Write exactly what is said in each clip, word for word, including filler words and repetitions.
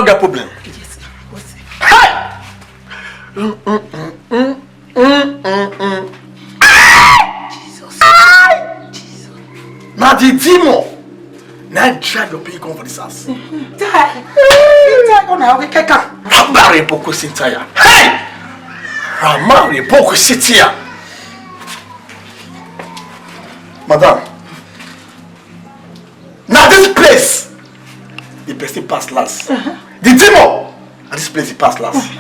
Get problem. Yes, sir. What's it? Hey! Mm, mm, mm, mm. Mm, mm, mm. Jesus. Jesus. Na the demon na drive your pikin come for this house. Die. Die, go now, we can come. Rabare boko sintaya. Hey! Ramare boko sitia. Madam, na this place the person pass last. The demon, na this place he pass last.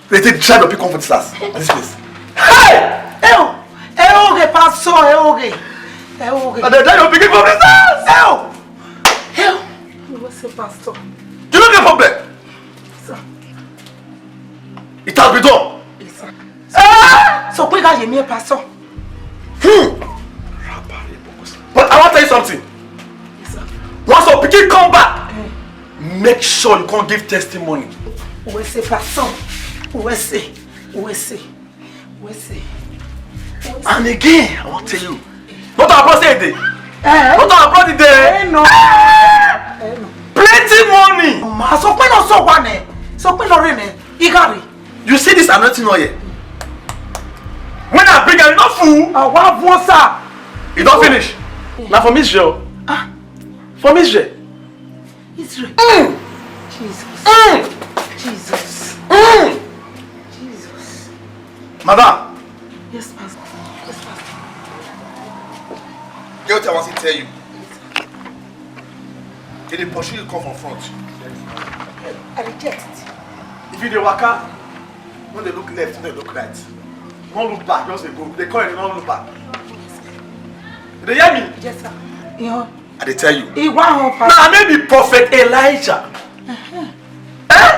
They take drive your people come for this house. Na this place. Hey! Eo, eo ge pastor, eo ge. Eo ge. And they drive your people come for this house. Eo! Eo! You will say pastor. You don't get problem. Sir. It has been done. Yes, sir. Eh! So quick as you me pastor. Hmm. But I want to tell you something. Yes, sir. Once your pikin come back, make sure you come give testimony. We say pastor. We say. We say. We say. And again, I want to tell you. Not our brother say dey. Eh? Not our brother dey. Eh, no. Eh, no. Plenty money. Ma, so pe no so wa ne. So pe no re ne. Igari. You see this anointing oil here? When I bring am, you no full. Ah, wa vuon, sir. E don finish. Na from Israel. Ah. From Israel. Israel. Mm. Jesus. Mm. Jesus. Mm. Jesus. Madam. Yes, Pastor. Yes, Pastor. Get what I want to tell you. They dey pursue you come from front. I reject it. If you dey waka, no dey look left, no dey look right. No look back, just dey go. They call you, no look back. You dey hear me? Yes, sir. Iho. I dey tell you. Iwa ho, Pastor. Na me be prophet Elijah. Eh?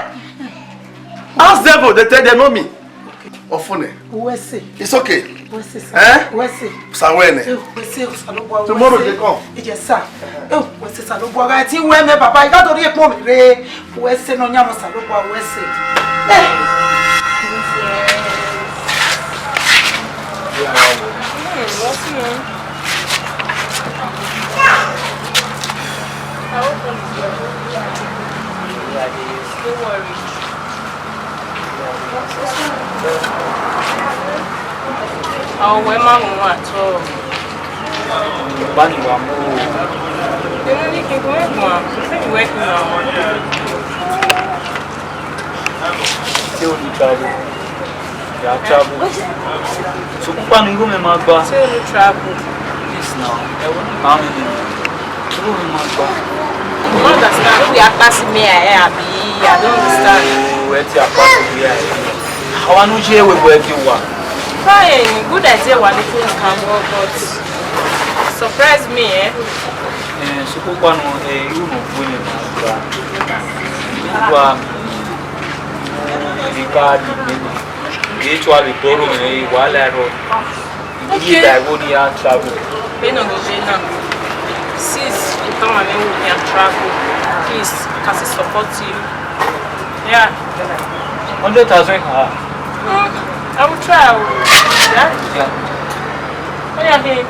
Ask devil, they tell them, "No me." Ofune. Wese. It's okay. Wese, sir. Eh? Wese. Sawene. Eh, wese, Osalobua, tomorrow wese. They come. Yes, sir. Eh, wese, Osalobua, ga ti we me, Baba, I got to read mommy re. Wese no nyamo, Osalobua, wese. Eh. Hmm, what's wrong? Don't worry. Ọ wẹ ma wọn at all. Bani wa mu o. They no need to go and go. Say you travel. You are travel. So, pupa ni igho mẹ ma gba. Say you travel. Please now. Ẹ wọ ni ma mi ni. Igho mẹ ma gba. You don't understand. No be akpasi me I abi. I don't understand. Oh, ẹ ti akpasi me I. Àwa nu je we bo ẹ ke wa. Fine. Good idea wa ni ko kan, but surprise me, eh? Eh, so pupa no, eh, igho no gbe mẹ ma gba. Igho a mi. Ni ka di mi. Ye try to borrow me, wala ro. Okay. Ni da wo ni a travel. Me no go be now. Sis, you come and we can travel. Please, can I support you? Yeah. Hundred thousand, ah. Mm, I will try. I will. Yeah? Yeah. Oh, yeah, hey.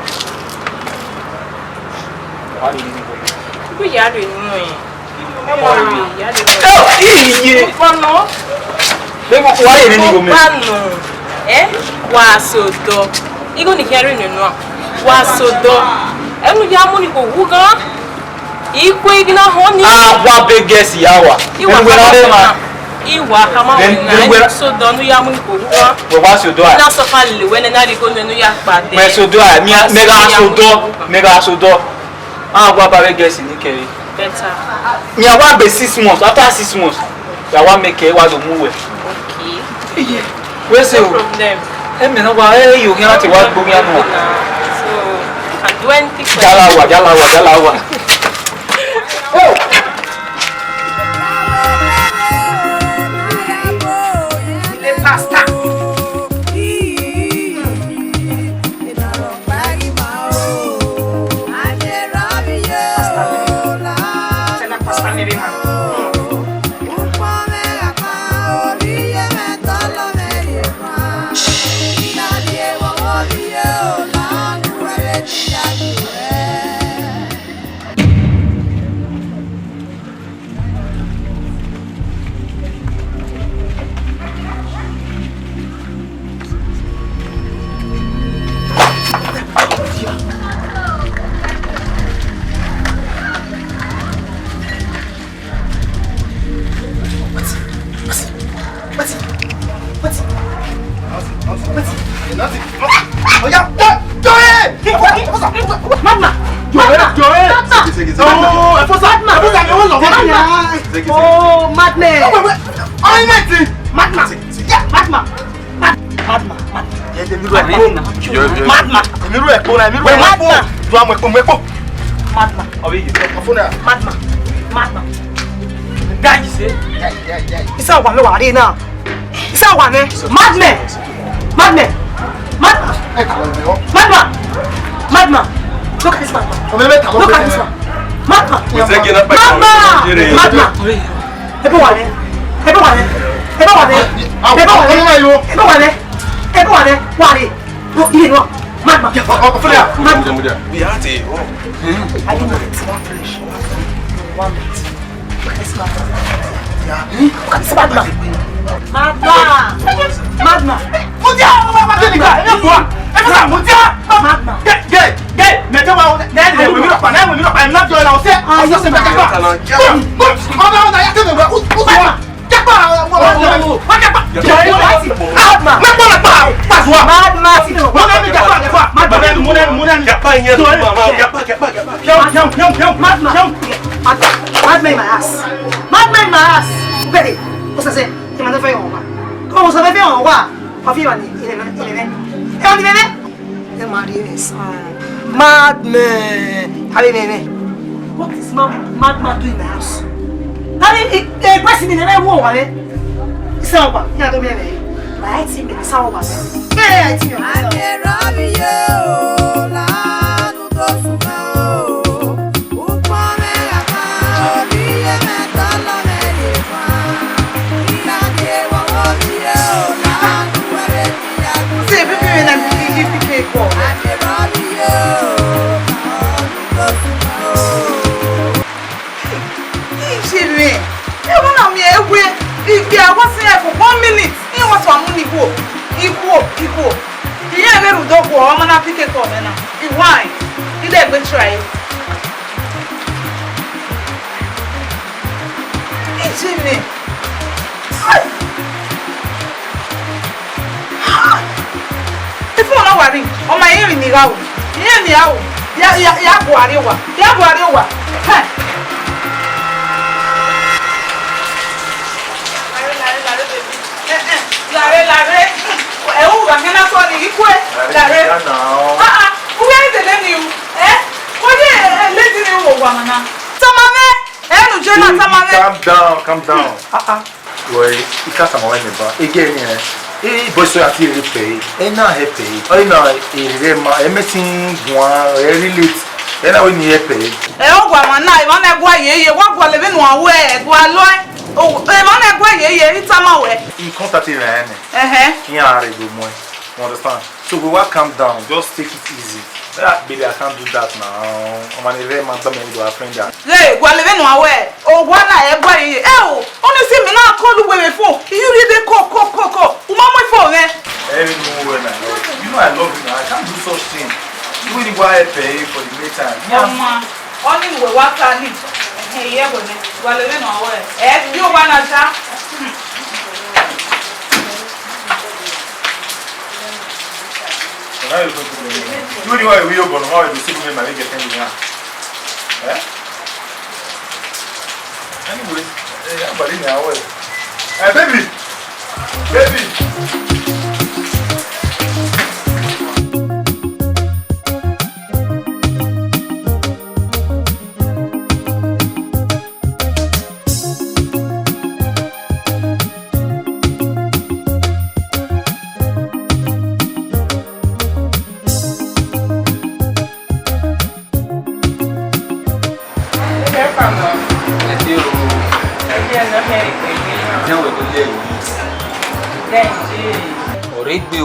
Why did you go? Who you are doing? Don't worry, you are doing. Oh, iye. Come on, no. Bẹ́ẹ̀ wọ́n wáyé nínú ìgò mi. Ó bá nù. Ẹ? Wa sodọ. Igho ni kẹrin nínú a. Wa sodọ. Ẹnu ya mu ni kò wú gan. Ikú igi na hàn ni. A wa be gẹ̀ẹ́sì ya wa. Iwa kama wena. Iwa kama wena. Ẹnu sodọ nu ya mu ni kò wú gan. Wẹ wa sodọ a. Na sọ fa lele wẹ nẹ na ri igho nẹ nu ya kpa dẹ. Mẹ sodọ a. Mi a, mẹ gha sodọ. Mẹ gha sodọ. A wa ba vbe gẹ̀ẹ́sì ni kẹrin. Better. Mi a wa gbe six months. After six months, ya wa make e wa do mu wẹ. Okay. Iye. We say o. No problem. E mi na wa, e yo hian te wa gbo hian nua. So, you can do anything for you. Jala wa, jala wa, jala wa. The pastor. Oya, jọ, jọ ẹ! Madman! Jọ ẹ, jọ ẹ! Madman! Sege, sege, sege. Oh, ẹ fọ sa, ẹ fọ sa, ẹ wọ lọ, madman! Sege, sege. Oh, madman! Wait, wait, wait. Ọyìn náà ti. Madman! Yeah, madman! Mad-, madman! Madman! Ẹ jẹ́ mi rú ẹ̀ kó. Madman! Èmi rú ẹ̀ kó náà, èmi rú ẹ̀ kó. Madman! Lu àwọn ẹ̀kọ́, mú ẹ̀kọ́. Madman! Ọ̀rẹ́ yìí. Ọ̀fun náà. Madman! Madman! Guy, you say? Yeah, yeah, yeah. Isa wa mẹ wa re na. Isa wa mẹ. Madman. Madman. Madman. Madman. Madman. Look at this man. Look at this man. Madman. Madman. Madman. Ebo wa re. Ebo wa re. Ebo wa re. Ebo wa re. Ebo wa re. Ebo wa re. Wa re. Bro, you know. Madman. Madman. Madman. We had a, oh. I don't know. One minute. One minute. Look at this man. Yeah. Look at this madman. Madman. Madman. Mo jẹ́ àwọn ọmọ ọmọdé nìkan. Ẹ bọ̀. Ẹ bọ̀, mo jẹ́. Madman. Gay, gay, gay. Mẹ jẹ́ wa, ẹ ẹ wẹ̀ mí lọ́pàá, ẹ wẹ̀ mí lọ́pàá. Ẹ ní láti ọ̀la ọ̀sẹ̀. Ọ̀sẹ̀ ọ̀sẹ̀ mẹ́ta gbà. Ọmọ ọmọ ya tẹ̀lé wẹ̀. Ó bá. Madman. Madman. Madman. Madman. Madman. Madman. Madman. Madman. Madman. Madman. Madman. Madman. Madman. Yo, yo, yo, yo, madman. Madman. Madman in my ass. Madman in my ass. Ready? What's I say? Come on, come on, come on. Come on, come on. Coffee money. Eleven, eleven. Eleven, eleven. Ẹ ma rhie mwẹ esan. Madman. Have a man. What is mad, madman doing in my house? Have a, a, a person in the room, what? Isa wa, ya do me. Right, see me, Isa wa. Hey, I see you. Se pipi vbe na mi ghi pipi kọ. Iye mwẹ, ẹmwẹ na miẹn wẹ, I gbe a wa sẹ for one minute, I wa tọ amu ni ikhuo, ikhuo, ikhuo. Iye mwẹ rhunmwuda okhuo, ọ ma na pick call mwẹ na. I wa, I de gbe try. Iye mwẹ. Ifun na wa ri, ọ ma rẹn emwi ne I gha ru. I rẹn emwi ne I gha ru. Ya, ya, ya gu a rrie owa. Ya gu a rrie owa. Hẹ. Lare, lare, lare, baby. Eh, eh. Lare, lare. Ẹ, u gha khian na sọ ni, I kue. Lare. Ah, ah. U gha dele ni u. Eh? Wo ye, eh, lady ni u wo wa mana. Tama mwẹ. Ẹ nu je na tama mwẹ. Calm down, calm down. Ah, ah. Wẹ, I ka tama wẹ neba. Ege ni ẹ. Eh, boy, so ya ti rhie pẹ. Ẹ na hẹ pẹ. Ọ na ere ma, ẹ mẹ ti guan, ẹ relate. Ẹ na wẹ ni hẹ pẹ. Ẹ, ọ gua ma na, emwa na gua ye ye, wa gua levbe ne uwa wẹ, gua lọ ẹ. O, emwa na gua ye ye, I tama wẹ. I contact you, man. Ẹhẹn. Iran are do mu ẹ. You understand? So we wa calm down, just take it easy. Ah, baby, I can't do that now. Ọmọ ni rẹ ma gbẹ mi do a friend ya. Re, gua levbe ne uwa wẹ, o wa na ẹ gua ye ye. Ẹ o, honestly, mi na call uwẹ vbe phone. You really dey call, call, call, call. U ma mu phone mwẹ. Ẹ ri nu wẹ na. You know I love you now. I can't do such thing. You really wa help eh, for the meantime. Yeah. Ọmọ, ọ ni wẹ wa ta ni. Ẹhẹn, iye ẹbọ nẹ. Gua levbe ne uwa wẹ. Ẹ, yo wa na ja. Hmm. Ọna rẹ koko. You really wa wi obọ nọ, ma wẹ do si mi ma vbe gẹtẹ ni ya. Eh? Anyway, eh, agbari ni awẹ. Eh, baby. Baby. Ẹ dé o. Ẹ jẹ́ ẹ lọ hẹ ìpè mi. Jẹ́ wẹ̀ tó yẹ ìwé. Bẹ́ẹ̀ ni. Ọ̀rẹ́ gbé o.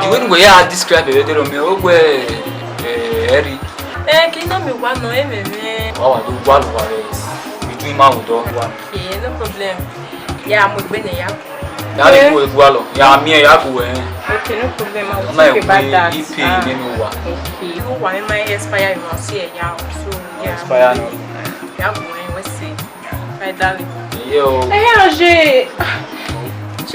Ìwé nìwẹ̀ yà á describe ẹ̀rọ dẹ́rọ mi, ó gbẹ ẹ̀rí. Ẹ kì í ná mi wá nọ, ẹ mẹ̀mẹ́. Wà wà ló wà ló wà rẹ̀. Ìdú ìmọ̀ àwùjọ wà. Okay, no problem. Ya mo gbe ne ya. Ya le ku egu alọ. Ya mi ya ku we. Okay, no problem. I will think about that. Ipe ne mi wa. Okay. You wa mi ma expire you see ya. So, yeah. Expire no. Ya ku we we see. My darling. Yo. Eh, Roger.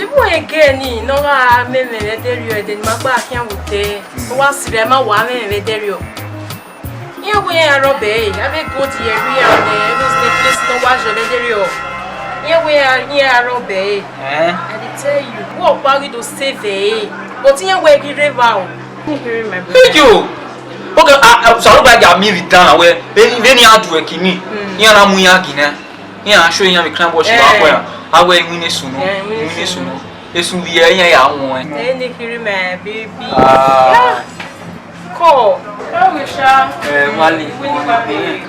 Ibu ẹgẹ ni ne ọ gha mẹ ẹmwẹ vbe ẹdẹrriọ, ẹdẹ ne ima gba khian vbe odẹ, ọ wa sirra ma wa mẹ ẹmwẹ vbe ẹdẹrriọ. Iran wẹ iran rọbẹ ẹre, avbe gold ye ẹre iran nẹ, those necklace ne ọ wa yọ vbe ẹdẹrriọ. Iran wẹ iran rọbẹ ẹre. Eh? I dey tell you, wẹ ọkpa ghi do save ẹre, but iran wẹ ghi rre evba o. Thank you. Okay, a, a, Osanobua ya miẹn vbe dan wẹ, vbene iran du ẹki ni, iran na mu iran gie nẹ. Iran show iran vbe crime watch wa kọ iran. A wẹ iwinna sunu, iwinna sunu. Esu vbe iran ya wọn. Ẹi ne kherhe my baby. Ah. Call. Báwo ṣá? Eh, Wale. Wí nípa baby.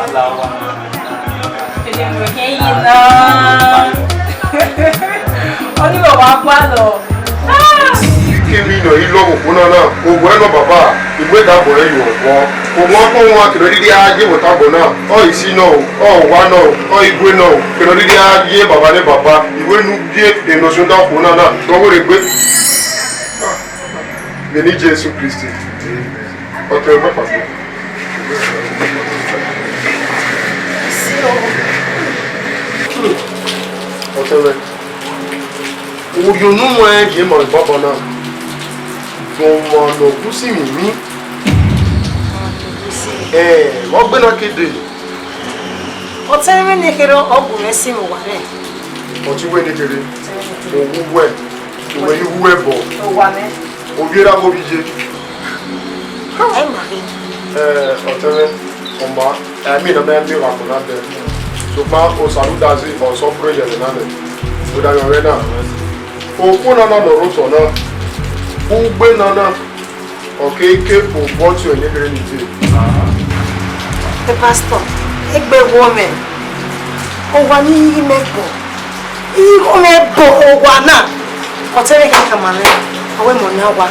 Ala wa. Ẹ̀jẹ̀ mọ̀ kí n yí náà. Ó ní bàbá pa lọ. Kevin nọ, I love okhuo na na, ovbi ẹre nọ baba, I wẹ da bọ ẹre ye ọmọ. Ọmọ ọkpọ ọmwa kevbe dede a ye vbe otabọ na, ọ isi nọ o, ọ owa nọ o, ọ igue nọ o, kevbe dede a ye baba ne baba, I wẹ ne u gie emwi ne ọ sẹ da okhuo na na, ne ọ wẹ rre egbe. Vbe eni Jesu Kristi. Ọtẹn mwẹ kpakpa. Ọtẹn mwẹ. Orhiọn ne u muẹn ye ma vbe ọba na, vbe ọmwa ne ọ gu usimwẹ emwi. Ẹ, ọ gbe na ke dee. Ọtẹn mwẹ ne kherhe ọ gu mwẹ usimwẹ owa rẹ. Ọ te wẹ ne kherhe, ọ gu uwẹ, uwẹ ne u gu uwẹ bọ. Owa mwẹ. Ovbi erha vbe ovbi iye. Ẹ ma ghe. Ẹ, ọtẹn mwẹ, ọ ma, ẹ, I mean, ọ ma miẹn evba ọkpa na dẹ. Sokpan Osarudazi, ọ sẹ ọ bro yẹ ẹmwẹ na nẹ. Odaro mwẹ na. Okhuo na na nọ rre otọ na. Ugbe na na, ọ kere ke obọ tie ọnrẹn kherhe ni dee. Ẹ, pastor, egbe wọọ mwẹ. Owa ne I ghi mwẹ bọ. I ghi mwẹ bọ owa na. Ọtẹn mwẹ khian tama mwẹ, ọ wẹ mẹ ọna wa.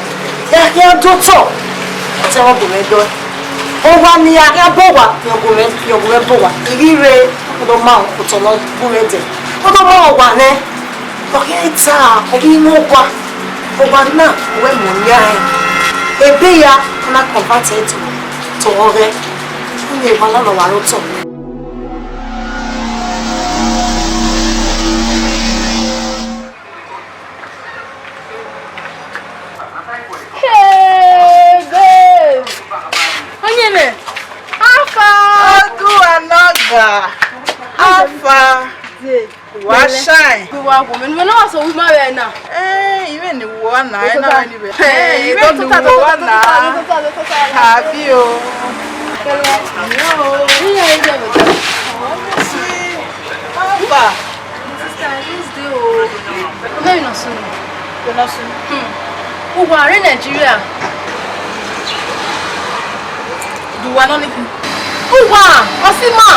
Ya khian do otọ. Ọtẹn mwẹ gu mwẹ dọe. Owa ne I ya khian bọ owa, ya gu mwẹ, ya gu mwẹ bọ owa. I ghi rre, ọ do ma otọ ne ọ gu mwẹ dẹ. Ọ do ma owa nẹ. Ọ khian ta, ọ ghi mwẹ owa. Owa na, ọ wẹ mẹ ọna rẹn. Ebe ya, ọ na convert ẹre to, to ọghẹ. Ọ na wa lọlọ wa rre otọ. Hey, babe. Onyeme, how far? Odu Anoga, how far? Wa shine. Wa wo me, me no wa so wi ma we na. Eh, even the one na, I know anywhere. Eh, even the one na. Happy o. Hello. Yo. Iya, iya, iya. How far? Sister, I just dey o. No, you no soon. You no soon. Hmm. Uwa rre Nigeria. Uwa nọ ni khin. Uwa, Osima.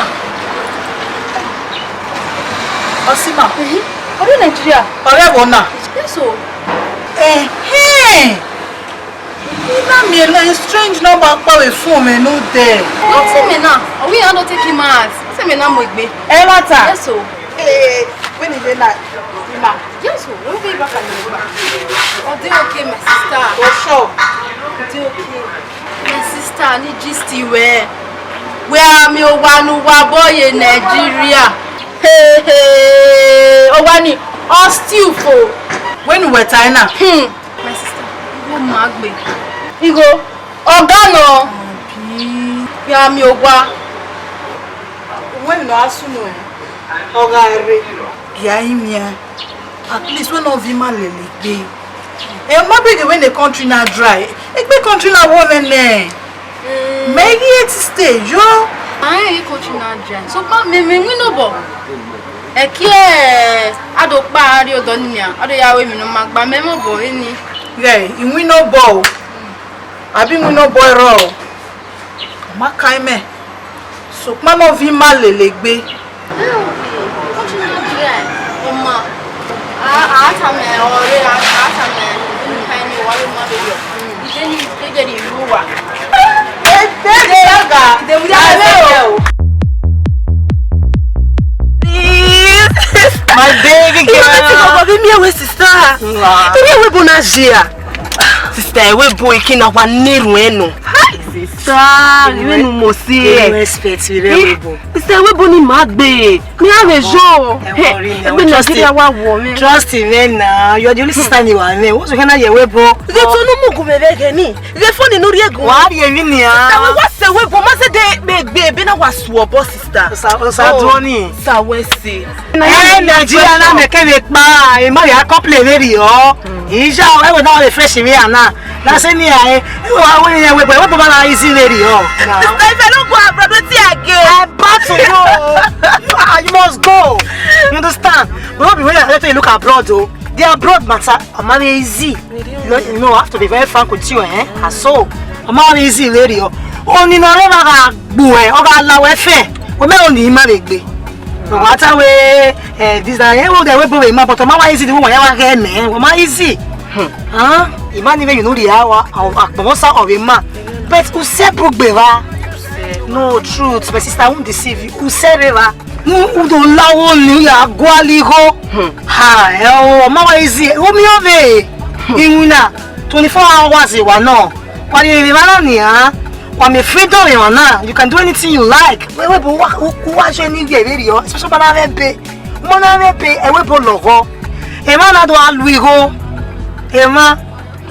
Osima. Mhm. Ọ rre Nigeria. Ọ rre ẹvbo na. Yes o. Ẹhẹn. I na miẹn ne strange number kpa vbe phone mwẹ ne u dẹ. Nothing me na. Ọ wẹ iran do take him out. Nothing me na mu egbe. Ẹmwata. Yes o. Ee, wẹ ne I ye na, ima. Yes o, wẹ vbe back and over. Ọ dey okay, my sister. For sure. Ọ dey okay. My sister, ni gist wẹ. Wẹ a miẹn owa ne uwa bọ ye Nigeria. Hey, hey, owa ni, ọ stew fo. Wẹ ne uwẹ ta na? Hmm. My sister, igho ma gbe. Igho, ọga nọ. Abi. Ya miẹn owa. Wẹ ne ọ a sunu ẹ, ọ gha rre. Gie a imian. At least wẹ ne ọ viọ ima lele egbe. Ẹ ma bẹghe wẹ ne country na dry. Egbe country na wọ mwẹ nẹ. Mẹ i ghi eight stage yo. A rẹn ehe country na dry. Sokpan mẹ, mẹ winna obọ. Ẹki ẹ, a do kpa a rrie odọ ni nian, a do ya ru emwi ne ọ ma gba mẹ mọ obọ vbene. Ghẹ, I winna obọ o. Abi winna obọ ẹrọ o. Ọ ma kan imẹ. Sokpan ne ọ viọ ima lele egbe. Country na dry. Ọ ma. A, a tama ẹre, ọ rre, a, a tama ẹre. Ka eni wa vbe ma vberriọ. Ije ni, ije ni ru wa. Ebe de ga. De mu ya le o. Please. My baby girl. Iwe ti gbogbo bi mi ewe sister. Iwe ewe bo na jia. Sister, ewe bo iki na wa neru eno. Sister, iwe nu mo si e. Respect, we re ewe bo. Te ẹvbo ebo ni ma gbe, ne a vbe yo. Ẹ, ẹ, egbe Nigeria wa wọ mwẹ. Trust me na, you are the only sister ni wa mwẹ. Wo so kẹ na ye ẹvbo ebo. Ghe to ne u mu gu mwẹ vbe ẹghẹ ni, ghe fo ni ne u rhie gu. Wa rhie emwi nia. Sister, wẹ wa sẹ ẹvbo ebo, ma zẹdẹ gbe gbe ebe na wa su obọ, sister. Osa, osa duọ ni. Sa wẹ sẹ. Ẹ, Nigeria na mẹ kẹ vbe kpa, e ma ya complain vberriọ. Iya, ẹvbo na wa refresh vbe a na. Na sẹ ne a, e, e wa wẹ ne ẹvbo ebo, ẹvbo ebo ma na easy vberriọ. Sister, if I no go abroad, wetin I get? About to go. You are, you must go. You understand? But no be when I tell you look abroad o. The abroad matter, am I easy? You know, you know, I have to be very frank with you, eh? And so, am I easy vberriọ? Oni nọ rre ma gha gbu ẹ, ọ gha la wẹ fẹ. Wẹ mẹ oni ma vbe gbe. No matter wẹ, eh, this, that, eh, wo de wẹ bo vbe ma, but ọ ma wa easy, the one ya wa ghẹ mẹ, ọ ma easy. Hmm. Huh? Ima ni vbe you know the hour, akpọnmwọsa ọ vbe ma. But u sẹ bu gbe vba. No, truth, my sister, I won't deceive you. U sẹ rre vba. U, u do la wo ni, u ya gualọ igho. Hmm. Ha, ẹ o, ọ ma wa easy. Wo mi ọvbe. Hmm. Iwinna, twenty-four hours wa nọ. Wa rhie emwi na nia. Wa miẹn freedom emwa na. You can do anything you like. Wẹ, wẹ, but wa, u, u wa jọ ni vbe vberriọ, especially ọmọ na vbe be. Ọmọ na vbe be, ẹvbo ebo lọghọ. Emwa na do a lu igho. Emwa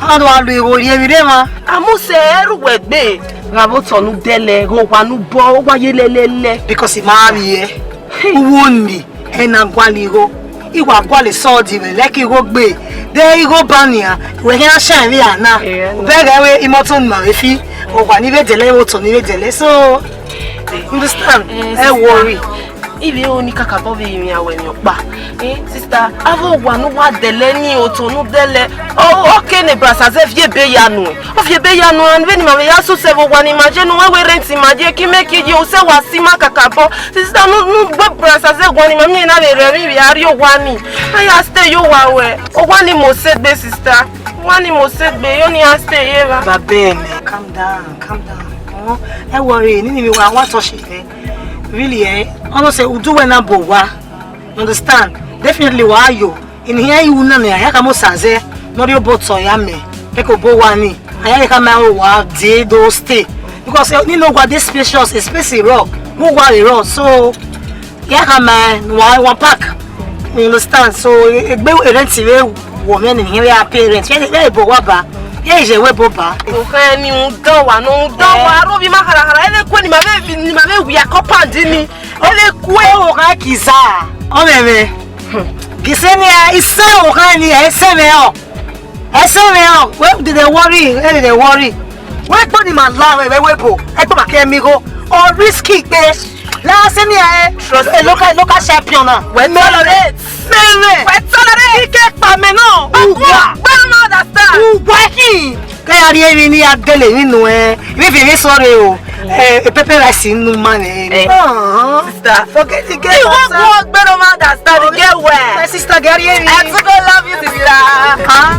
na do a lu igho rhie emwi rre emwa. Amusẹ ẹrhu wẹ gbe. Gha vbe otọ ne u dẹlẹ, ghe owa ne u bọ, owa ye lẹlẹlẹ. Because I ma vbiẹ. Hey. Uwu ni, ẹ na gualọ igho. I wa gualọ esọdi mwẹ, like igho gbe. De igho ba nian, wẹ khian shine vbe a na. Yeah, no. Bẹghe wẹ imoto ni ma vbe fi. Owa ni vbe dẹlẹ, imoto ni vbe dẹlẹ. So, understand? Eh, ẹ sister. Worry. Ivbi ro ni kakabọ vbe rinmwian wẹ emwi ọkpa. Eh, sister, avbe owa ne u wa dẹlẹ ni, otọ ne u dẹlẹ, ọ, ọ ke ne brasa zẹ viọ ebe ya nuẹn. Ọ viọ ebe ya nuẹn, vbene ima vbe ya sosẹ vbe owa ni, ima je ne uwẹ wẹ rent ima ye, ke imẹ ke ye, usẹ wa si ima kakabọ. Sister, ne u, ne u gbe brasa zẹ guan ni, ima miẹn na vbe rre emwi vbe a rrie owa ni. A ya stay ye owa wẹ. Owa ni mose gbe, sister. Owa ni mose gbe, yo ni a stay ye evba. Babe, man, calm down, calm down. Oh, ẹ worry, nini mi wa, wa touch it, eh? Really, eh? Honestly, u do well na bo wa. You understand? Definitely, wa yo. In here, you know me, I can most say, no, you bought so ya me. Take a bo wa ni. I can come out wa, dey, do stay. Because, eh, you know what, this spacious, space is rock. Who wa the rock? So, ya ka ma wa, wa pack. You understand? So, egbe rent vbe wo mwẹ ni, vbe a pay rent. Vbe, vbe ebo wa ba. Ye je we bo ba. Okhan ni u dọ wa, no u dọ wa. Eh. Aro bi ma hara hara. Ele kue ni ma vbe, ni ma vbe wia compound ni. Ele kue. O ka kiza. O meme. Gise ni a, ise okhan ni, ise me o. Ẹse mwẹ ọ, wẹ dede worry, ẹ dede worry. Wẹ kpo ni ma la wẹ, wẹ wẹ bo, ẹ kpo ma kẹ mi gho. Ọ risky gbe. La se ni ẹ, trust a local, local champion na. Wẹ tolerate. Mẹmẹ. Wẹ tolerate. Ike pa mẹ nọ. Uwa. Gbẹrun ma understand. Uwa hi. Kẹ ya rie mi ni ya dele mi nu ẹ. Mi fi mi sorry o. Eh, a pepper rice in no man, eh. Eh. Uh-huh. Sister. Forget the girl. You won't go, but no man understand the girl well. My sister, get here. I too go love you, sister. Huh?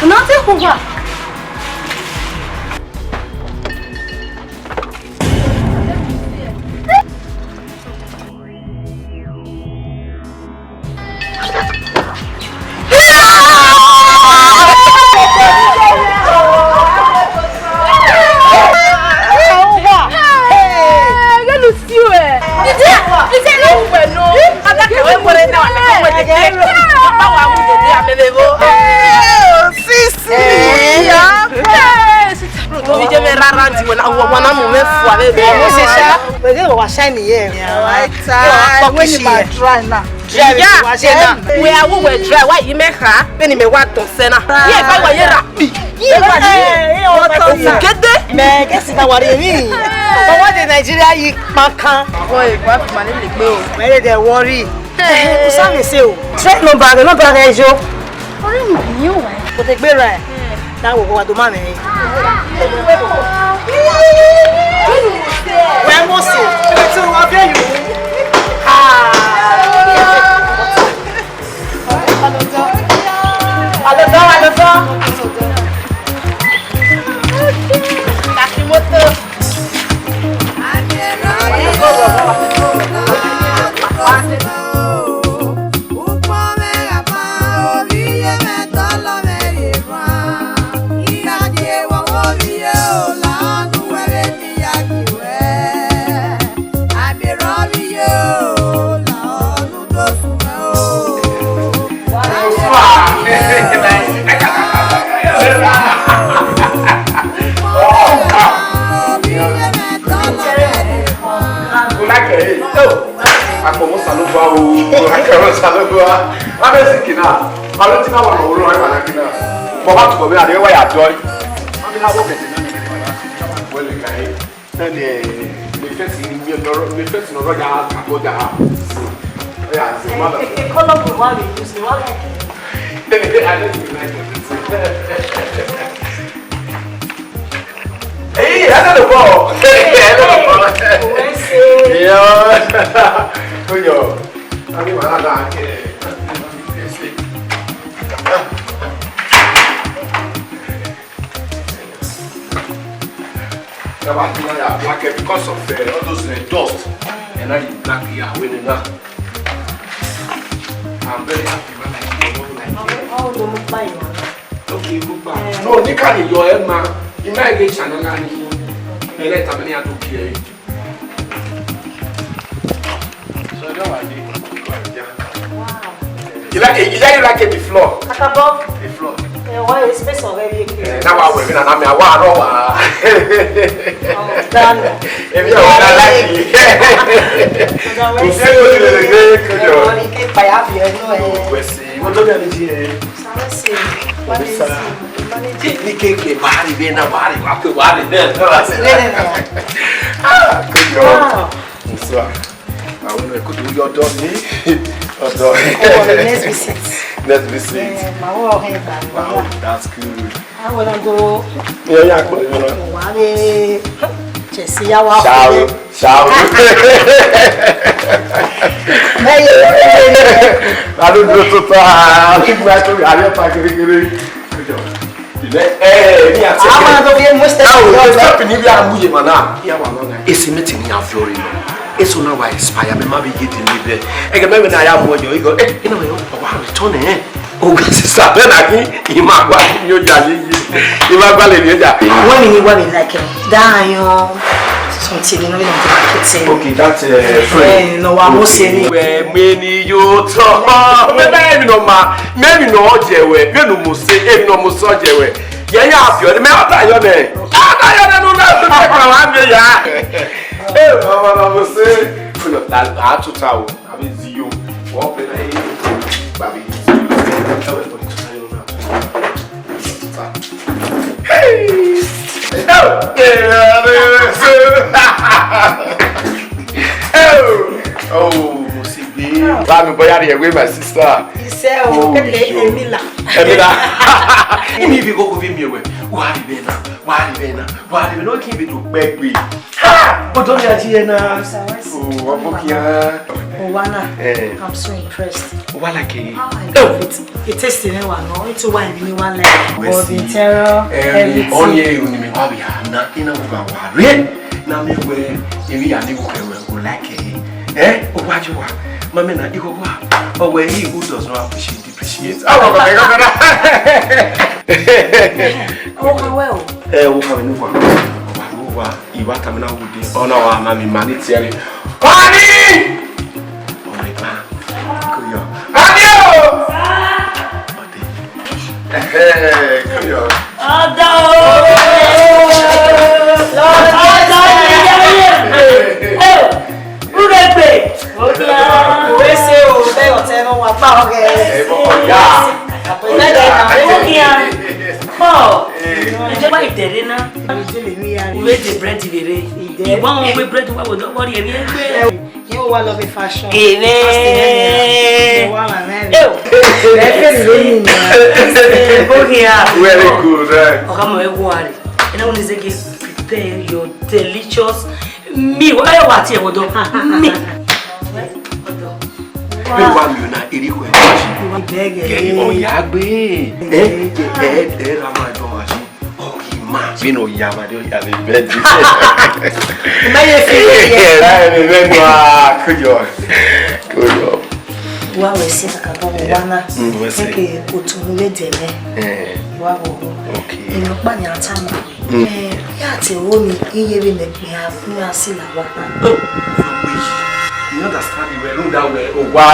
Nothing over. Sisi. Bro, to mi je me rara di wena, wena mu me fua vbe. Mo se sha. Wege wa shine here. Yeah, right. When you ma try now. Yeah, yeah. We are who we try. Why you make her? When you make what to say now? Yeah, if I were here, be. Yeah, what? Gede. Me, guess na worry me. But what the Nigeria yi makan. Boy, what man le gbe o. Where they worry? Hey. Usa me say o. Try number, number, guys, yo. Ọ̀rẹ́ mi ni o wa. Kò tẹ gbéra ẹ̀. Táwọn òkú wa tó máa mẹ́rin. Mose, ebe te wa viẹ yo. Ah. Alọdọ, alọdọ. Kaki moto. Akpọmọ Osanobua o, akpọmọ Osanobua. Amazing kina. Aro tina wa no ro wa na kina. Mo ba tuko mi are wa ya doi. Mami na wo kete na ni wa na. Wele kai. Ẹni, mi fẹsi, mi nọrọ, mi fẹsi nọrọ ya, akọ ya. Oya, zi, madam. Ẹ, ẹ, ẹ, color we want to use, we want like it. I don't even like it. Hey, I don't know. I don't know. Hey, hey, hey. Yeah. Good job. I mean, I like it. That one, you know, yeah, black, because of, uh, all those, uh, dust. And now you black, yeah, winning now. I'm very happy, man. Like, you know, like, oh, you look fine, man. Okay, you look fine. Yeah. No, you can't, your head, man. You might get channel, and you, you let them in here to care. So, you know what I mean? Wow. You like, you like, you like it, the floor? Kakabo. The floor. Eh, why you space already? Eh, now I will, na, na, me, I want, I don't want. Oh, done. If you don't like it. Because I will say, eh, what do you mean, eh? Sir, I say, what is it? Manage it. Ni ke ke bari be na bari wa ke bari be na. No, no, no. Ah, good job. Wow. So, I will go to your door, me. Your door. Oh, the next visit. Next visit. Yeah, my work, hey, wow, that's good. I wanna go. Yeah, yeah, go, you know. Wale, Chelsea, ya wa. Ciao. Ciao. Hey, yeah, yeah, yeah. I don't know to talk. I think my story, I don't talk, really, really. Good job. Ilẹ, eh, mi ati. Ama do bi mo step. Now, you step ni bi a mu ye mana. Esi meti ni a flori no. Eso na wa expire, me ma bi ye di ni be. Ege me na ya mu yo igo. Eh, ina yo, wa return eh. O ga sister, be na ki, i ma gba ni o ja ye ye. I ma gba le ni o ja. Wọ́n ní wọ́n ní like him. Dáhùn something, you know, you know, like it. Okay, that, uh, friend. Eh, no, wa mo se ni. Wẹ me ni yo tọ. Me na emi no ma, me emi no je wẹ, me no mo se, emi no mo so je wẹ. Ye ya bi o, me o ta yo ne. A ta yo ne no na so ke pa wa me ya. Eh, mama na mo se. Kulo la a tuta o. Abi zi yo. Wọ́n pè náà yìí. Bàbí. Ẹ wẹ̀ pọ̀ ní tuta yóò náà. Tuta. Hey! Oh! Yeah, abi zi. Oh! Oh, mo sì gbé. Bá mi bọ́yá rí ẹ̀wé, my sister. Iṣẹ́ o, oh, kékeré yo. Emila. Emila. Imi ibi koko fi mi ẹ̀wẹ̀. Wà á rí bẹ́ẹ̀ náà. Wà á rí bẹ́ẹ̀ náà. Wà á rí bẹ́ẹ̀ náà. Kí ibi tó pẹ́ gbé. Ah! Ọjọ́ mi àti ẹ̀ náà. Sir, what's Oh, ọmọ kìá. Owana, eh. I'm so impressed. Owana ke. How I love it. It tastes in one, no? It's wine in one like. All the terror, eh, everything. Only you ni me wa bi ha na, ina wo ba wa re. Na me we, ebi ya ni wo ke we, o like it. Eh? O wa ju wa. Mama na, i go wa. Oh, well, he who does not appreciate, depreciate. Ah, wa, wa, wa, wa. Oh, well. Eh, o ka ni wa. Wa, wa. Iwa tamina wude. Ọna wa ma mi ma ni tiẹ re. Honey! Ọmọ ipa. Kuyo. Honey o! Ọdẹ. Ẹhẹ, kuyo. Ọdọ o! Ọdọ ni yẹyẹ. Ẹ o, uregbe. Odia. Òwe ṣe o, bẹ́ẹ̀ ọ̀tẹ̀ ẹnu wa pa ọ̀gẹ̀. Ẹ bọ̀ ọ̀yá. Àpẹẹrẹ ẹ̀dá ìwé kí a. Kọ́. Ìjọba ìtẹ̀rẹ́ náà. Ìdílé mi yára. Uwe de bread vere. Ìdẹ. Ìwọ àwọn uwe bread wa wò lọ́wọ́ rí ẹ̀rí ẹgbẹ́. Yóò wá lọ bí fashion. Èmi. Fashion yẹn ni a. Wà á rẹ̀. Ẹ fẹ́ mi lónìí ni a. Ẹ bó ni a. Very good, eh. Ọ̀gá mọ̀ ẹ wọ àrè. Ẹ náà wọ́n ní sẹ́kẹ̀ prepare your delicious Mi, wa, ẹ wa tie ẹvbo dọ. Mi. Vbene wa miẹn na, erriọ ẹre wa yi. Kẹ ọ ya gbe. Ẹ, ẹ, ẹ ra ma dọ wa yi. Ọ ghi ma. Vbene ọ ya ma de, ọ ya vbe bẹdẹ. Mẹ ye fi ye. Ẹ ra vbe bẹdẹ wa, kojọ. Kojọ. Wa wẹ sẹ kakabọ vbe wa na. Mm, wẹ sẹ. Eke otọ ne u vbe dẹ mwẹ. Eh. Wa vbo. Okay. Emwi ọkpa ne a tama. Mm. Eh, ya te wo ni, iye vbe nẹ, mẹ a, mẹ a si la wa. Oh, you understand me well, rhunmwuda wẹ, owa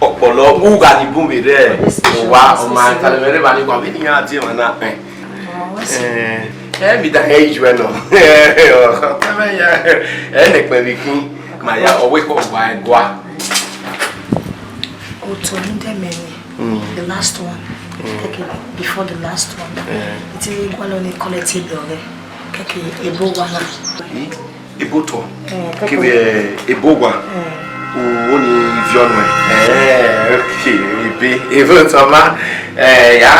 ọkpọlọ, u gha ni bun vbe rẹ, owa, ọ ma ta lẹ mwẹ rre evba ni, wa vbe ni ya die emwa na, eh. Eh, eh, mi da hẹ iye nọ. Ẹ nẹ kpẹn vbe khin, ma ya, ọ wẹ kọ wa ẹgua. Otọ ne u dẹ mwẹ ni, mm, the last one. Mm. Kẹkẹ, before the last one. Eh. Ẹ i te gualọ ne collect ebe ọghẹ. Kẹkẹ, ebe owa na. Ebe otọ. Eh, kẹkẹ. Kevbe, eh, ebe owa. Eh. O, o ni viọ nuẹn. Eh, okay, ebe, ebe otọ ma. Eh, ya,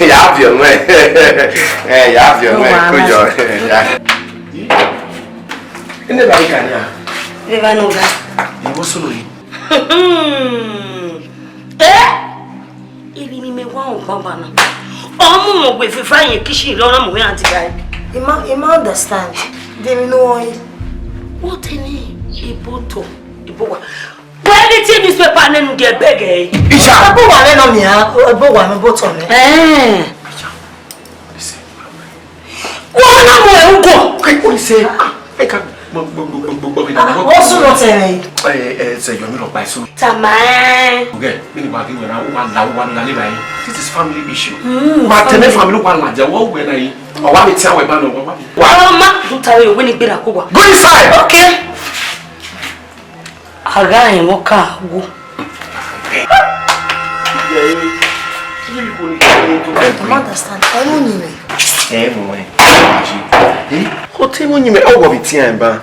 ya viọ nuẹn. Eh, ya viọ nuẹn, owa kojọ, na. Eh, ya. Ene ba ika nia? Ebe ba ne u ga. Ebo sunu yi. Eh? Emwi ne imẹ wa rẹn ọgbangba na. Ọ mu mwẹ wẹ veva yẹn kitchen lọ na mu iran diga. I ma, I ma understand. De emwi ne u rẹn? What any ebe otọ, ebe owa? Wẹ ni tie newspaper nẹ ne u gie bẹgẹ ẹre. Isha. Ebe owa mwẹ nọ nian, ebe owa mwẹ, ebe otọ mwẹ. Eh. Wọ́n náà mú ẹ̀rú gọ̀. Ẹ kò ní ṣe. Ẹ ká gbọ́, gbọ́, gbọ́, gbọ́, gbọ́, gbọ́, gbọ́, gbọ́. Wọ́n sùn lọ tẹ̀lé. Ẹ, ẹ, ṣe yọ mí lọ pa ẹ̀sùn. Tàmá ẹ. Okay, mi ni wàá kí wẹ̀rẹ̀, ó wà là, ó wà nínú alẹ́ báyìí. This is family issue. Mm, màá tẹ̀lé family. Family wà làjà, wọ́n wẹ̀ náà yìí. Ọ̀wá mi tí a wẹ̀ bá nù, wọ́n wá mi. Ọmọ, n ta wẹ̀ wẹ́n ní gbéra kó wà. Go inside. Okay. A gha rẹn vbe ọka wo. I don't understand. Ẹ mu yin mẹ. Ẹ mu ẹ. Ẹ? O te mu yin mẹ, ọ wọ bi tian ba.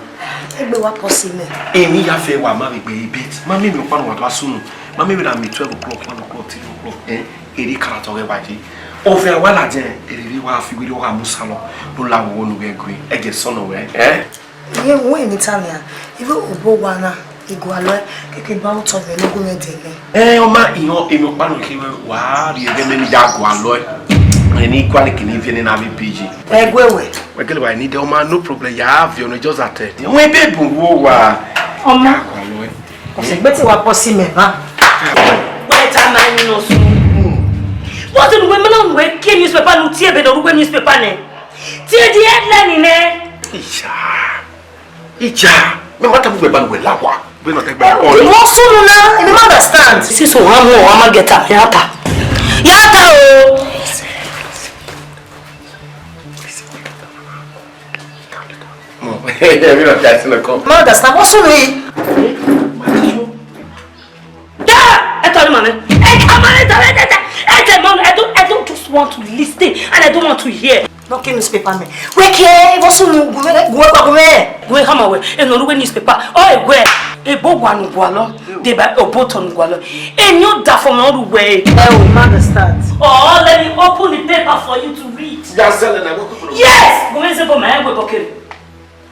Egbe wa pọ si mẹ. Emi ya fẹ wa ma vbe gbe bet. Ma mi mi okpa no wa do asunu. Ma mi mi na mi twelve o'clock, one o'clock, three o'clock. Eh? Eri kara tọghe wa je. Ovẹn wa ladian, eri wa fi wiri wa musa lọ. No la wo nu ghe gbe. Ege sọnọ wẹ. Eh? Iye wẹ ne I ta nian, ive obo owa na, I gualọ ẹe, keke ba otọ vbe ne gu mwẹ dẹ nẹ. Ẹ, ọ ma, iran, emwi ọkpa nọ khe wẹ, wa rhie ẹghẹ mẹ ne I ya gualọ ẹe. Ẹni I gualọ kene I viẹ nẹ na vbe page. Ẹ gu ẹe wẹ. Wẹ gele wa ni de, ọ ma, no problem, ya viọ nẹ, just that, eh. Wẹ be bun wo wa. Ọ ma. Ya gualọ ẹe. Ọsẹ gbe te wa pọ si mẹ ba. Wẹ ta ma ni nọ su. Wọ́n ti nu wẹ mẹ́nà nu wẹ kí newspaper nu tie ebe dọ̀rú wẹ newspaper nẹ. Tie di headline nẹ. Ìjà. Ìjà. Mẹ ma ta bu wẹ ba nu wẹ la wa. Wẹ nọ tẹgbẹ. Wọ́n sunu na, ẹ ma understand. Sísun wa mú ọ, wa ma get am, ya ta. Ya ta o. Mọ, ẹ mi lọ da ẹsẹ lọ kọ. Ma understand, what's wrong with you? Yeah! Ẹ tell me, man. Ẹ, ẹ, man, ẹ tell, ẹ tell, I don't, I don't just want to listen and I don't want to hear. No, kí newspaper mi. Wẹ kẹ, what's wrong? Gùnmẹ, gùnmẹ, gùnmẹ. Gùnmẹ, come away. Ẹ nọ rugbe newspaper. Ọ, ẹ wẹ, ebo wa nu gualọ. Deba obo otọ nu gualọ. Eni ọ da fọ mẹ ọ ru wẹ. Ẹ o, ma understand. Or let me open the paper for you to read. Ya sẹlẹ na, wẹ kukuru. Yes! Gùnmẹ zẹ bọ ma ẹ wẹ bọ kere.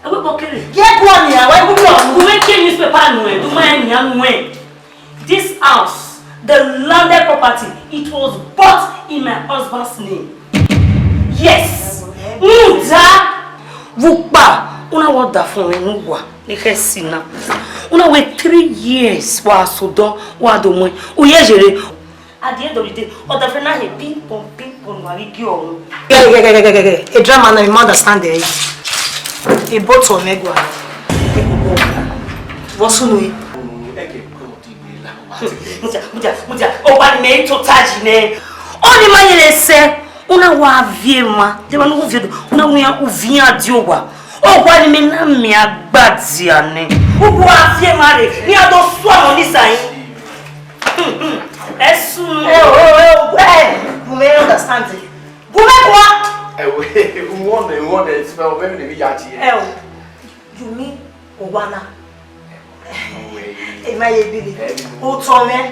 Ẹ wẹ bọ kere. Ye guan ni, a wẹ guan. Gùnmẹ ke newspaper nu ẹ, gùnmẹ ẹ ni anu ẹ. This house, the landed property, it was bought in my husband's name. Yes. Muda vbe ukpa, una wa da fo mwẹ nu wa, ne khe si na. Una wẹ three years wa sodọ, wa do mu. U ye yere. At the end of the day, ọdafẹn na he ping pong, ping pong, wa ghi gie ọmọ. Gẹ, gẹ, gẹ, gẹ, gẹ, gẹ. A drama na, you understand eh? A boat on egwa. What's wrong with? Mudia, mudia, mudia, owa ni mẹ to taji nẹ. Ọ ni ma yere sẹ, una wa vie ma, de ma no vie, una wi uvian di owa. Owa ni mẹ na mi agbadia nẹ. Owa vie ma re, ni a do sua mo ni sai. Ẹ sunu. Ẹ o, ẹ o, ẹ, you may understand. Gu mwẹ kua. Ẹ o, wọ́n nẹ, wọ́n nẹ, ti ma wọ́n mẹ́rin lè rí ya ti. Ẹ o, you mean owa na? Ẹ ma ye bi ni. Otọ mwẹ.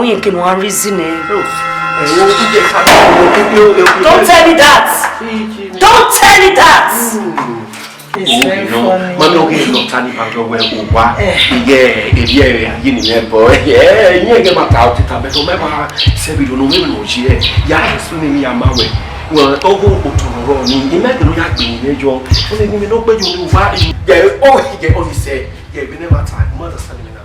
Oyin ke ne uwa reason ẹ. Don't tell me that. Don't tell me that. It's very funny. Mami, oge nọ ta ni ba dọ wẹ owa. Iye, iye, iye ni mẹ bọ. Eh, iye ge ma ta otita, but o mẹ wa se bi do no, mẹ no je. Ya explain mi ya ma wẹ. Well, ogo otoro ni, imẹ de no ya gbe ni yo. O ni mi no gbe yo ni wa. Yeah, oh, yeah, oh, he said, yeah, we never time. Mother stand me now.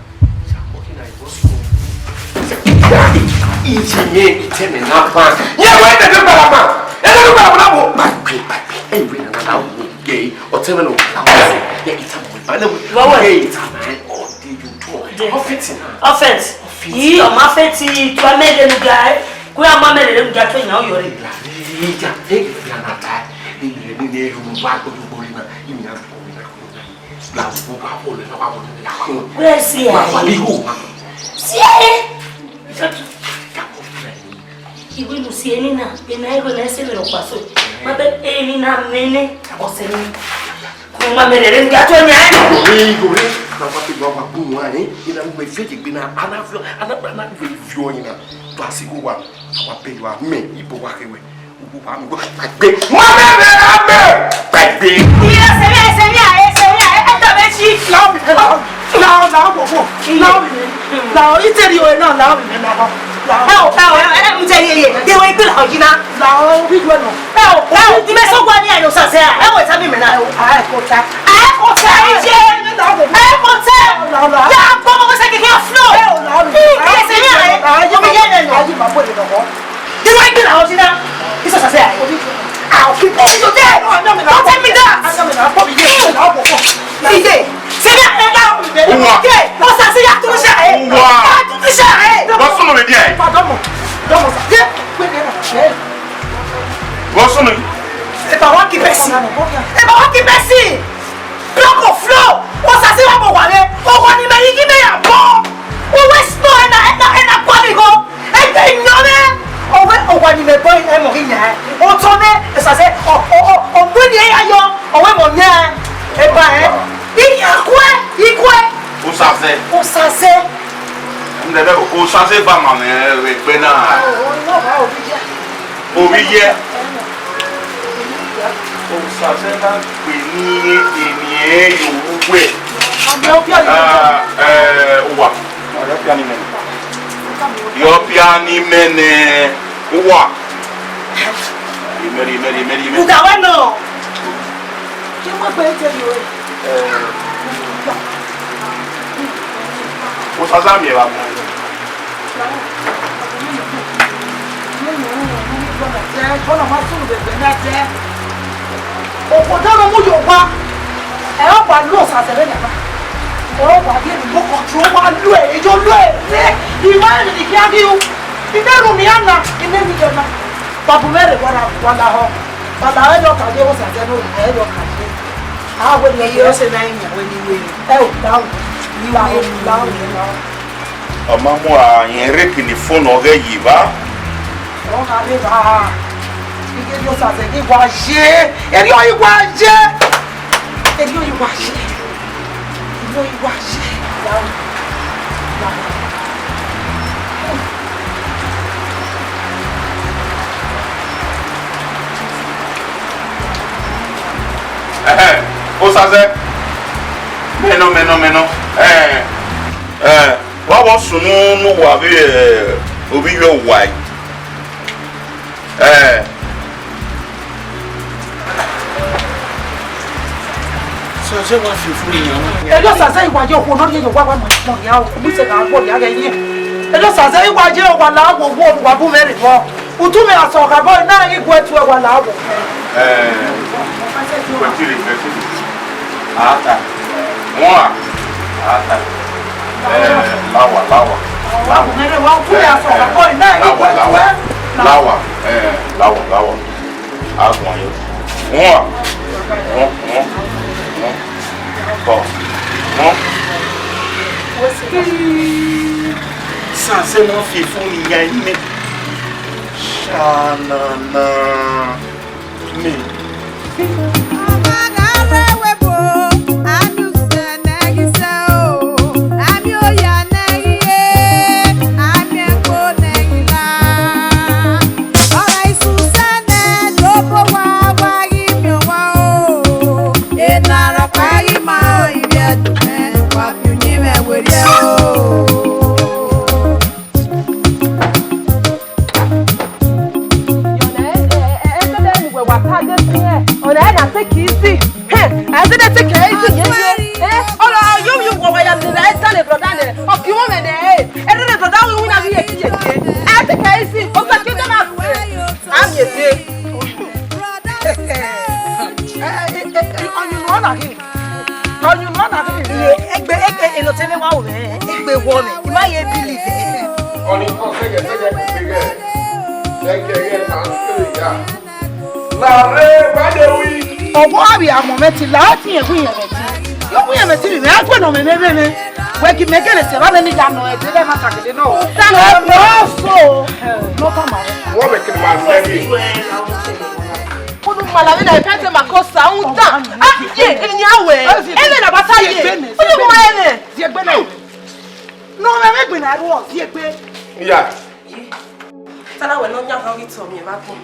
Iji mẹ, itẹmẹ na ban. Yẹ wẹ ẹdẹ gbe gbara ban. Ẹdẹ gbe gbara ban na bo. Ba gbe, ba gbe. Ẹ wẹ na na wo. Gẹ ọtẹmẹ no. Ẹ ita mo. Ba na wo. Gẹ ita na. Ọ de yo to. Offense na. Offense. Yi ọ ma fẹ ti tu amẹ le nu ga. Ku ya ma mẹ le nu ga to yan yo re. La, ya, e la na ta. Ni ni ni ru ba ko yo bo na. Ni ya ko na. Where's here? See here. Iwe nu si eni na, ena ego na ese vbe rọ kpa so. Ma be eni na nene, ọsẹ ni. Kuma mere re nga to nya. Igore, igore. Na wa pe wa wa bu wa, eh? Ina we fe je gbe na, ana vio, ana, ana we vio ina. To asi go wa. Wa pe wa me, ibo wa ke we. Gbàgbé. Mama mẹ, mama mẹ. Gbàgbé. Iye, sẹmi, sẹmi, sẹmi, ẹ tọ bẹ si. Lao mi, lao, lao, lao, wo, wo. Lao mi, lao, iteri o, lao, lao mi, lao, lao. Ẹ o, ẹ o, ẹ, ẹ, mo tẹ ye, ye. De wo igbe lao yina. Lao, bi ju ẹ nọ. Ẹ o, ẹ o, ti mẹ sọ gua ni ayo sase a. Ẹ wo ta mi mẹ na. Ẹ o, a ẹ ko ta. A ẹ ko ta, ije. Ẹ ko ta. Lao, lao. Ya, gbọmọ, mo sẹ kẹkẹ flow. Ẹ o, lao mi. Iye, sẹmi, ẹ. Yo mi ye nẹ nọ. Ayi ma bo de nọ. Iwẹ gbin na ọtí na. Iso sase aye. I'll keep on you there. Don't tell me that. Iye. Sebe ẹ na. Uwa. Ke, o sase ya tu sha e. Uwa. Ya tu sha e. Wọ́n sọnù mi díẹ̀. Wọ́n sọnù mi. Ẹ bá wa kí bẹ́ẹ̀ sí. Ẹ bá wa kí bẹ́ẹ̀ sí. Block of flow. O sase wa bọ̀ wà lẹ. O wà ní mẹ yìí kí mẹ yà bọ̀. O wẹ snow ẹ na, ẹ na, ẹ na kọ́ mi go. Ẹ jẹ́ ìyàn mẹ. O wẹ, o wà ní mẹ bọ̀ ẹ mọ̀ kí yàn ẹ. O tọ́ mẹ, ẹ sase, o, o, o, o gbé ni ẹ ya yọ. O wẹ mọ̀ yẹn. Ẹ bá ẹ. Ìyàn kú ẹ, ikú ẹ. O sase. O sase. Ndẹdẹ o sase ba ma mẹ ẹgbẹ na. Ovbi yẹ. Osaze na gbe ni eni ẹre ye uwẹ. Ah, eh, uwa. Yọ pia ni mẹ nẹ uwa. Rimẹ, rimẹ, rimẹ, rimẹ. Uga wẹ nọ. Kí wọ́n gbé tẹ̀lé o. Eh. Osaze miẹn vbe agbọn. Okhuo da ne ọ mu ye owa, ẹ ọ gba lu Osaze vbe nian na. Ẹ ọ gba ghi emwi mọkọ tuẹ, ọ gba lu ẹre, ọ lu ẹre. I ma rẹn emwi ne I khian ghi ru. I na ru nian na, I na emwi ye na. Babu mwẹ rre, wa na, wa na họ. Wa na, ẹ yọ ka ye Osaze ne ọ ye, ẹ yọ ka ye. A wẹ ne I ye ọse na, I yan wẹ ne I wẹ. Ẹ o, lahọ. I wẹ, lahọ, lahọ. Ọ ma mu a rẹn rre kene fo ne ọ ghẹ ye evba. Ọ gha rre evba. I ghe Osaze ghi wa ye. Erriọ i wa ye. Erriọ i wa ye. Erriọ i wa ye. Ẹhẹn, Osaze. Mẹ nọ, mẹ nọ, mẹ nọ. Ẹhẹn. Ẹ, wa vbọ sunu ne uwa vbe, ẹ, ovbi iyuẹ uwa ẹe? Ẹ. Osaze wa fi fun iran. Erriọ Osaze i wa ye okhuo ne ọ rhie ye owa wa ma mọ hia o. Mu sẹ gha gbọ hia ghẹ ye. Erriọ Osaze i wa ye owa la wo wo wa bu mwẹ rre vbọ. Utu mwẹ a sẹ ọkhabọ na ghi gu ẹtu ẹwa la wo. Ẹ, wẹ tiri, wẹ tiri. Ata. Wọn a. Ata. Ẹ, lawa, lawa, lawa. Ẹ, lawa, lawa. Lawa, ẹ, lawa, lawa. A guan yo. Wọn a. Wọn, wọn, wọn. Bọ. Wọn. Osaze ma fi fun iran imẹ. Shanana. Ọmwa gha rre ẹvbo, a miẹn usẹ ne ẹ ghi sẹ o, a miẹn oya ne ẹ ghi re, a miẹn ẹko ne ẹ ghi la. Ọ gha i sẹ usẹ nẹ, do obo owa, wa ghi miẹn owa o. Ena rhọkpa ghi ma ivbi ẹdun mwẹ, wa fi uyinmwẹ werriẹ o. Ọna ẹ, ẹ, ẹ, ẹ, zẹdẹ ne uwẹ wa ta de fi hẹ, ọna ẹ na take it easy. Hẹ, ẹ zẹdẹ take it easy ye ye. Ẹ, ọna yo yo wọ wa ya de na ẹ ta ne brother nẹ, ọ ki wọ mẹ nẹ, ẹ, ẹ de brother wi wina ghi ye ti ye ye. Ẹ take it easy, o sa ke da na. A ye de. Ọyunnuan na ghi. Ọyunnuan na ghi. Ye egbe, egbe, enọtẹn mwẹ wa o mwẹ, egbe wọ mwẹ. I ma ye believe. Ọni kọ sẹgẹ sẹgẹ kugbe ghẹ. Sẹgẹ ghẹ ma kere ya. La rre ba de wi. Ọwọ avbe amọ mwẹ ti la, a ti yẹn gu yẹn mwẹ ti. Yo gu yẹn mwẹ ti ri mwẹ, a gu nọ mwẹ mwẹ mwẹ. Wẹ gi mẹ gele sẹ, ba mẹ ni ya nọ ẹdẹ, ẹ ma ta gele nọ. Ta nọ ẹdẹ. Ẹ bọ so. Nọ ta ma. Wọ mẹ kele ma sẹ ghi. Unu mala vbe na epẹtẹ ma kọ sa un dan. A ye eni awẹ. Ele na bata ye. Unu ma ele. Ziegbe na. No, me me gbin na ruo, ziegbe. Ya. Tara wẹ ne ọ yan họn ghi tọ miẹn vbe agbọn.